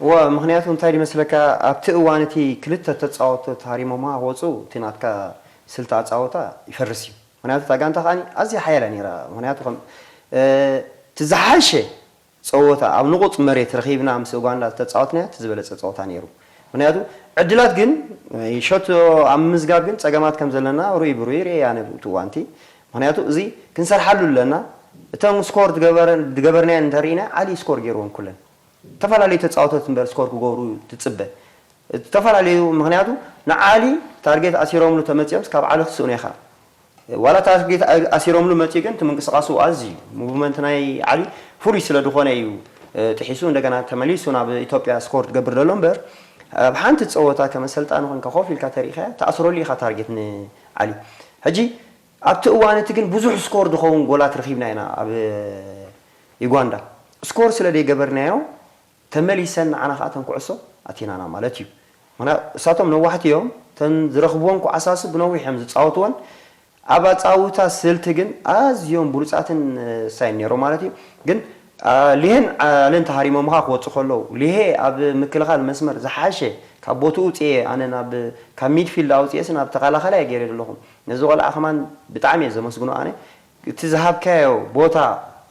እወ፣ ምኽንያቱ እንታይ ድመስለካ፣ ኣብቲ እዋን እቲ ክልተ ተፃወቲ ተሃሪሞማ ክወፁ እቲ ናትካ ስልቲ ኣፃወታ ይፈርስ እዩ። ምኽንያቱ እታ ጋንታ ከዓኒ ኣዝያ ሓያላ ነይራ። ምኽንያቱ ከም እቲ ዝሓሸ ፀወታ ኣብ ንቑፅ መሬት ረኺብና ምስ ኡጋንዳ ዝተፃወትናዮ እቲ ዝበለፀ ፀወታ ነይሩ። ምኽንያቱ ዕድላት ግን ሸቶ ኣብ ምምዝጋብ ግን ፀገማት ከም ዘለና ርኡይ ብርኡይ ርእየ ኣነ ብእቱ እዋንቲ። ምኽንያቱ እዚ ክንሰርሓሉ ኣለና። እተን ስኮር ዝገበርናየን እንተርኢና ዓሊ ስኮር ገይርወን ኩለን ዝተፈላለዩ ተፃወቶት እምበር ስኮር ክገብሩ ትፅበ ዝተፈላለዩ ምኽንያቱ ንዓሊ ታርጌት ኣሲሮምሉ ተመፂኦም ካብ ዓሊ ክትስእኑ ኢኻ። ዋላ ታርጌት ኣሲሮምሉ መፂኡ ግን እቲ ምንቅስቃሱ ኣዝዩ ሙቭመንት ናይ ዓሊ ፍሉይ ስለ ዝኾነ እዩ ጥሒሱ እንደገና ተመሊሱ ናብ ኢትዮጵያ ስኮር ትገብር ዘሎ እምበር ኣብ ሓንቲ ፀወታ ከም ኣሰልጣኒ ኮንካ ኮፍ ኢልካ ተሪኢኻያ ትኣስረሉ ኢኻ ታርጌት ንዓሊ። ሕጂ ኣብቲ እዋን እቲ ግን ብዙሕ ስኮር ዝኸውን ጎላት ረኺብና ኢና ኣብ ዩጋንዳ። ስኮር ስለ ዘይገበርናዮ ተመሊሰን ንዓና ከዓ ተን ኩዕሶ ኣቲናና ማለት እዩ። ምክንያቱ እሳቶም ነዋሕቲ እዮም፣ ተን ዝረኽብወን ኩዓሳሱ ብነዊሕ እዮም ዝፃወትወን። ኣብ ኣፃውታ ስልቲ ግን ኣዝዮም ብሉፃትን ሳይን ነይሮም ማለት እዩ። ግን ሊሄን ዓልን ተሃሪሞምኻ ክወፁ ከለዉ ሊሄ ኣብ ምክልኻል መስመር ዝሓሸ ካብ ቦትኡ ውፅኤ ኣነ ናብ ካብ ሚድፊልድ ኣውፅኤስ ናብ ተኸላኸላይ ገይረ ዘለኹም ነዚ ቆልዓ ከማን ብጣዕሚ እየ ዘመስግኖ ኣነ እቲ ዝሃብካዮ ቦታ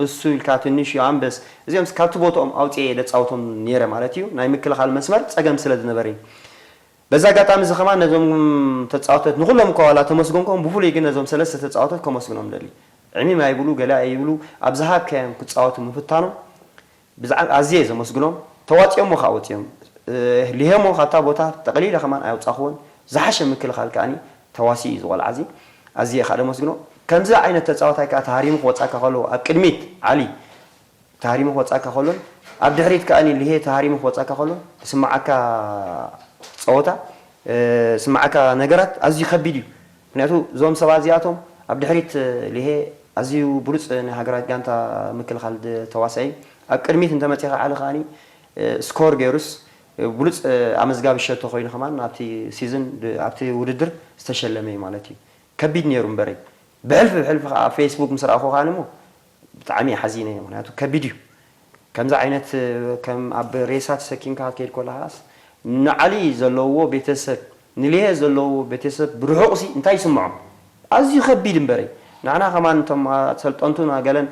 እሱ ኢልካ ትንሽ እዩ ኣንበስ እዚኦም ካብቲ ቦታኦም ኣውፅኤ ደፃውቶም ነይረ ማለት እዩ ናይ ምክልኻል መስመር ፀገም ስለ ዝነበረኝ በዚ ኣጋጣሚ እዚ ከማን ነዞም ተፃወተት ንኩሎም እኳ ዋላ ተመስገንኩም ብፍሉይ ግን ነዞም ሰለስተ ተፃወተት ከመስግኖም ደሊ ዕሚም ኣይብሉ ገለ ኣይብሉ ኣብ ዝሃብካዮም ክፃወቱ ምፍታኖም ብዛዕባ ኣዝየ ዘመስግኖም ተዋፂኦሞ ከዓ ወፂኦም ሊሄሞ ካብታ ቦታ ጠቕሊለ ከማን ኣየውፃእኽዎን ዝሓሸ ምክልኻል ከዓኒ ተዋሲኡ እዩ ዝቆልዓ እዚ ኣዝየ ከዓ ደመስግኖ ከምዚ ዓይነት ተፃዋታይ ከዓ ተሃሪሙ ክወፃካ ከለዎ ኣብ ቅድሚት ዓሊ ተሃሪሙ ክወፃካ ከሎን ኣብ ድሕሪት ከዓ ሊሄ ተሃሪሙ ክወፃካ ከሎ ዝስማዓካ ፀወታ ዝስማዓካ ነገራት ኣዝዩ ከቢድ እዩ ምክንያቱ እዞም ሰባት እዚኣቶም ኣብ ድሕሪት ሊሄ ኣዝዩ ብሉፅ ናይ ሃገራት ጋንታ ምክልኻል ተዋሳኢ ኣብ ቅድሚት እንተመፂኻ ዓሊ ከዓኒ ስኮር ገይሩስ ብሉፅ ኣመዝጋቢ ሸቶ ኮይኑ ከማን ኣብቲ ሲዝን ኣብቲ ውድድር ዝተሸለመ እዩ ማለት እዩ ከቢድ ነይሩ እምበረይ ብሕልፊ ብሕልፊ ከዓ ኣብ ፌስቡክ ምስ ረኣኹ ከዓኒ እሞ ብጣዕሚ ሓዚነ ምክንያቱ ከቢድ እዩ ከምዚ ዓይነት ከም ኣብ ሬሳ ተሰኪምካ ክትከይድ ከለኻስ ንዓሊ ዘለዎ ቤተሰብ ንልሄ ዘለዎ ቤተሰብ ብርሑቕ ሲ እንታይ ይስምዖም ኣዝዩ ከቢድ እምበረይ ንዓና ከማን እቶም ሰልጠንቱና ገለን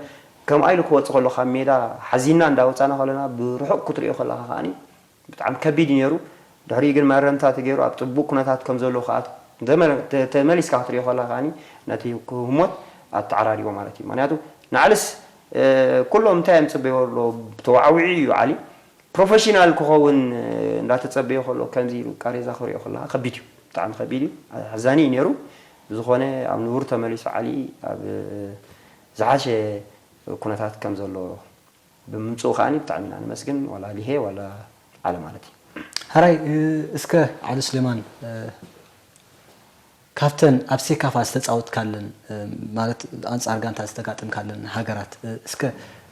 ከምኣ ኢሉ ክወፅእ ከሎ ካብ ሜዳ ሓዚንና እንዳወፃና ከለና ብርሑቕ ክትሪኦ ከለኻ ከዓኒ ብጣዕሚ ከቢድ እዩ ነይሩ ድሕሪኡ ግን መረምታ ተገይሩ ኣብ ፅቡቅ ኩነታት ከም ዘሎ ከዓ ተመሊስካ ክትሪኦ ከለካ ከዓኒ ነቲ ክህሞት ኣተዓራሪቦ ማለት እዩ ምክንያቱ ንዓልስ ኩሎም እንታይ እዮም ፅበይዎ ኣሎ ተዋዕዊዑ እዩ ዓሊ ፕሮፌሽናል ክኸውን እንዳተፀበዮ ከሎ ከምዚ ኢሉ ቃሬዛ ክሪኦ ከለካ ከቢድ እዩ ብጣዕሚ ከቢድ እዩ ኣሕዛኒ እዩ ነይሩ ብዝኾነ ኣብ ንቡር ተመሊሱ ዓሊ ኣብ ዝሓሸ ኩነታት ከም ዘሎ ብምምፅኡ ከዓኒ ብጣዕሚ ኢና ነመስግን ዋላ ሊሄ ዋላ ዓለ ማለት እዩ። ሕራይ እስከ ዓሊ ሱሌማን ካብተን ኣብ ሴካፋ ዝተፃወትካለን ማለት ኣንፃር ጋንታ ዝተጋጠምካለን ሃገራት እስከ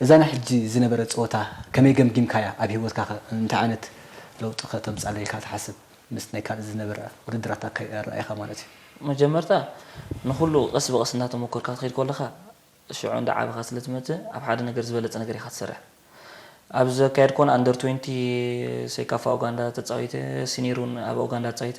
እዛ ናይ ሕጂ ዝነበረ ፀወታ ከመይ ገምጊምካያ ኣብ ሂወትካ ከ እንታይ ዓይነት ለውጢ ከ ተምፃለይ ኢልካ ትሓስብ ምስ ናይ ካልእ ዝነበረ ውድድራት ኣረኣእያኻ ማለት እዩ። መጀመርታ ንኩሉ ቀስ ብቀስ እናተሞከርካ ክትከይድ ከለኻ ሽዑ እንዳዓበኻ ስለ ትመጽእ ኣብ ሓደ ነገር ዝበለጸ ነገር ኢኻ ትሰርሕ። ኣብ ዘካየድኩወን ኣንደር ትዌንቲ ሴካፋ ኡጋንዳ ተጻዊተ፣ ሲኒየር እውን ኣብ ኡጋንዳ ተጻዊተ፣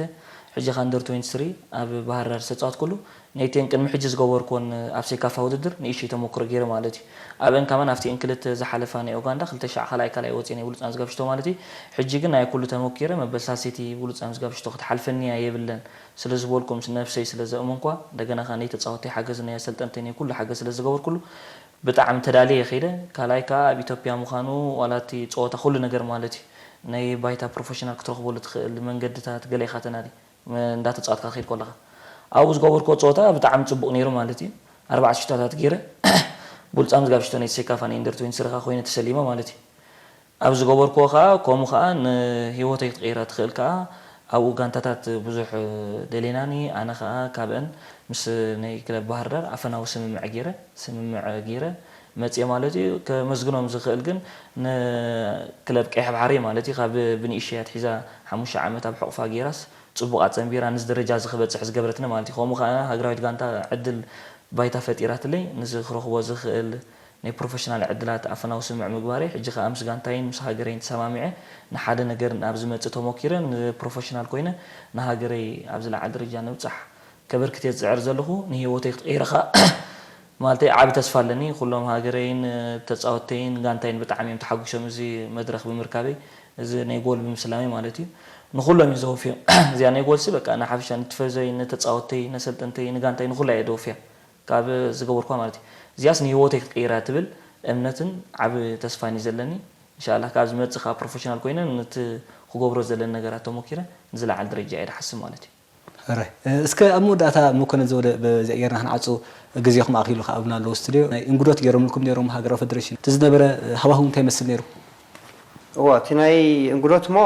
ሕጂ ከኣ ኣንደር ትዌንቲ ስሪ ኣብ ባህር ዳር ዝተጻወትኩሉ ነይተን ቅድሚ ሕጂ ዝገበርኩወን ኣብ ሴካፋ ውድድር ንእሽተይ ተመክሮ ገይረ ማለት እዩ። ኣብአን ከማን ኣብቲአን ክልተ ዝሓለፋ ናይ ኡጋንዳ ክልተ ሻዕ ካልኣይ ካልኣይ ወጺአ ናይ ብሉጽ ኣምዝጋብ ሽቶ ማለት እዩ። ሕጂ ግን ናይ ኩሉ ተመኪረ መበል ሳልሰይቲ ብሉጽ ኣምዝጋብ ሽቶ ክትሓልፈኒ እያ የብለን። ስለ ዝበልኩ ምስ ነብሰይ ስለ ዘእመንኳ እንደገና ከኣ ነይ ተጻወተይ ሓገዝ ነይ ኣሰልጠንተይ ነይ ኩሉ ሓገዝ ስለ ዝገበርኩሉ ብጣዕሚ ተዳልየ ከይደ ካልኣይ ከኣ ኣብ ኢትዮጵያ ምዃኑ ዋላ እቲ ጸወታ ኩሉ ነገር ማለት እዩ ናይ ባይታ ፕሮፈሽናል ክትረኽበሉ ትኽእል መንገድታት ገለ ኢኻ ተናዲ እንዳተፃወትካ ክድ ከለካ ኣብኡ ዝገበርክዎ ፀወታ ብጣዕሚ ፅቡቅ ነይሩ ማለት እዩ። ኣርባዕተ ሽቶታት ገይረ ብሉፃ ምዝጋብ ሽቶ ናይ ሴካፋ ናይ እንደር ትወንቲ ስረኻ ኮይነ ተሰሊመ ማለት እዩ። ኣብ ዝገበርክዎ ከዓ ከምኡ ከዓ ንህይወተይ ክትቀይራ ትኽእል ከዓ ኣብኡ ጋንታታት ብዙሕ ደሌናኒ ኣነ ከዓ ካብአን ምስ ናይ ክለብ ባህርዳር ኣፈናዊ ስምምዕ ገይረ ስምምዕ ገይረ መፅየ ማለት እዩ። ከመስግኖም ዝኽእል ግን ንክለብ ቀይሕ ባሕሪ ማለት እዩ። ካብ ብንእሽያ ትሒዛ ሓሙሽተ ዓመት ኣብ ሕቑፋ ገይራስ ፅቡቕ ኣፀንቢራ ንዚ ደረጃ እዚ ክበፅሕ ዝገበረትኒ ማለት እዩ። ከምኡ ከዓ ሃገራዊት ጋንታ ዕድል ባይታ ፈጢራትለይ ንዚ ክረኽቦ ዝኽእል ናይ ፕሮፌሽናል ዕድላት ኣፈናዊ ስምምዕ ምግባረይ ሕጂ ከዓ ምስ ጋንታይን ምስ ሃገረይን ተሰማሚዐ ንሓደ ነገር ኣብ ዝመፅእ ተሞኪረ ንፕሮፌሽናል ኮይነ ንሃገረይ ኣብ ዝለዓለ ደረጃ ንምብፃሕ ከበርክት እየ ዝፅዕር ዘለኹ። ንህይወተይ ክትቀይረ ከዓ ማለተይ ዓቢ ተስፋ ኣለኒ። ኩሎም ሃገረይን ተፃወተይን ጋንታይን ብጣዕሚ እዮም ተሓጒሶም እዚ መድረኽ ብምርካበይ እዚ ናይ ጎል ብምስላመይ ማለት እዩ። ንኩሎም እዩ ዘወፍዮም። እዚኣ ናይ ጎልሲ በቃ ንሓፈሻ ንቲፈዞይ ንተፃወተይ ነሰልጠንተይ ንጋንታይ ንኩላ እየ ደወፍያ ካብ ዝገበርኳ ማለት እዩ። እዚኣስ ንህይወተይ ክትቀይራ ትብል እምነትን ዓቢ ተስፋን እዩ ዘለኒ። እንሻላ ካብ ዝመፅእ ካብ ፕሮፌሽናል ኮይነ ነቲ ክገብሮ ዘለኒ ነገራት ተሞኪረ ንዝለዓል ደረጃ እየ ድሓስብ ማለት እዩ። ሕራይ እስከ ኣብ መወዳእታ መኮነን ዘውደ በዚኣ ጌርና ክንዓፁ ግዜኹም ኣኺሉ ከዓብና ኣለዎ ስቱድዮ ናይ እንግዶት ገይሮምልኩም ነይሮም ሃገራዊ ፈደሬሽን እቲ ዝነበረ ሃዋህው እንታይ ይመስል ነይሩ? እዋ እቲ ናይ እንግዶት ሞ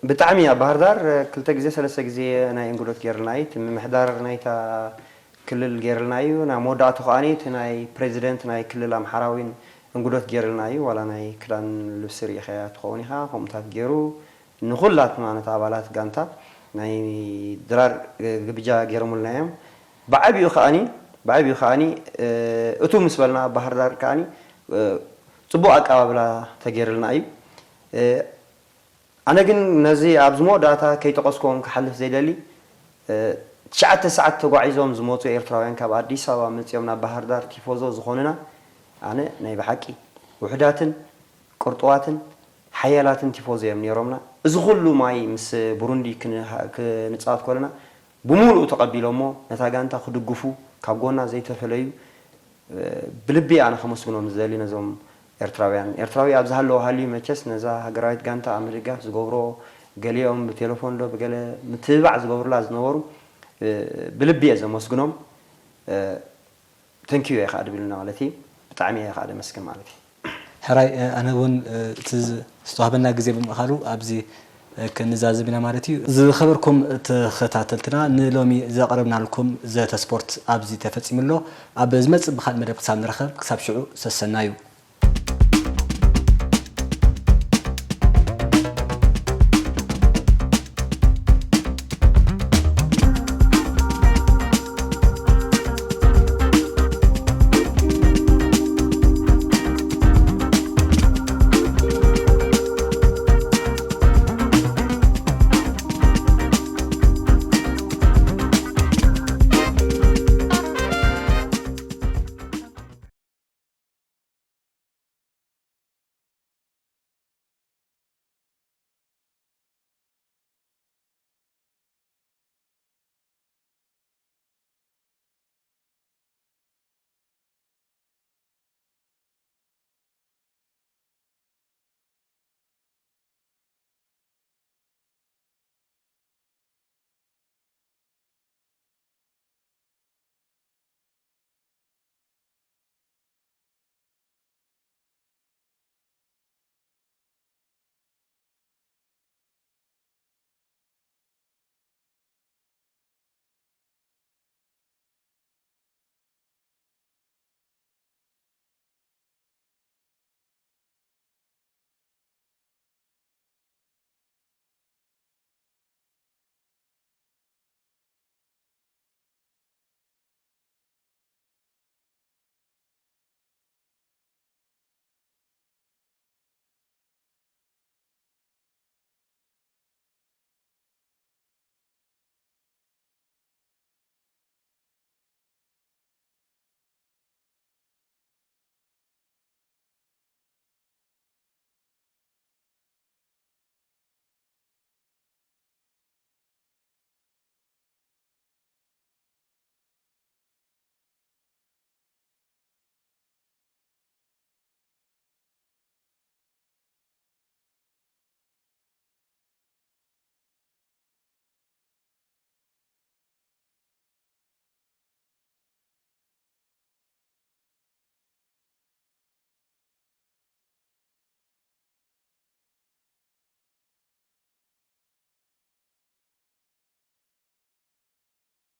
ብጣዕሚ ኣብ ባህር ዳር ክልተ ግዜ ሰለስተ ግዜ ናይ እንግዶት ገይርልና እዩ። እቲ ምምሕዳር ናይታ ክልል ገይርልና እዩ። ናብ መወዳእቱ ከዓኒ እቲ ናይ ፕሬዚደንት ናይ ክልል ኣምሓራዊን እንግዶት ገይርልና እዩ። ዋላ ናይ ክዳን ልብሲ ርኢኻያ ትኸውን ኢኻ። ከምኡታት ገይሩ ንኹላትና ነቲ ኣባላት ጋንታ ናይ ድራር ግብጃ ገይሮምልና እዮም። ብዓቢኡ ከዓኒ ብዓቢኡ ከዓኒ እቱ ምስ በልና ኣብ ባህር ዳር ከዓኒ ፅቡቕ ኣቀባብላ ተገይርልና እዩ። ኣነ ግን ነዚ ኣብዚ መወዳእታ ከይጠቐስክዎም ክሓልፍ ዘይደሊ ትሽዓተ ሰዓት ተጓዒዞም ዝመፁ ኤርትራውያን ካብ ኣዲስ ኣበባ መፂኦም ናብ ባህር ዳር ቲፎዞ ዝኾኑና ኣነ ናይ ብሓቂ ውሕዳትን ቅርጡዋትን ሓያላትን ቲፎዞ እዮም ነይሮምና። እዚ ኩሉ ማይ ምስ ቡሩንዲ ክንፃወት ከለና ብምሉኡ ተቐቢሎሞ ነታ ጋንታ ክድግፉ ካብ ጎና ዘይተፈለዩ ብልቢ ኣነ ከመስግኖም ዝደሊ ነዞም ኤርትራውያን። ኤርትራዊ ኣብ ዝሃለዎ ሃልዩ መቸስ ነዛ ሃገራዊት ጋንታ ኣብ ምድጋፍ ዝገብሮ ገሊኦም ብቴሌፎን ዶ ብገለ ምትብባዕ ዝገብሩላ ዝነበሩ ብልቢ እየ ዘመስግኖም። ተንኪዩ እየ ከዓ ድብልና ማለት እዩ። ብጣዕሚ እየ ከዓ ደመስግን ማለት እዩ። ሕራይ ኣነ እውን እቲ ዝተዋህበና ግዜ ብምእካሉ ኣብዚ ክንዛዝም ኢና ማለት እዩ። ዝኸበርኩም ተኸታተልትና ንሎሚ ዘቕረብናልኩም ዘተ ስፖርት ኣብዚ ተፈጺሙ ኣሎ። ኣብ ዝመጽእ ብኻልእ መደብ ክሳብ ንራኸብ ክሳብ ሽዑ ሰሰናዩ።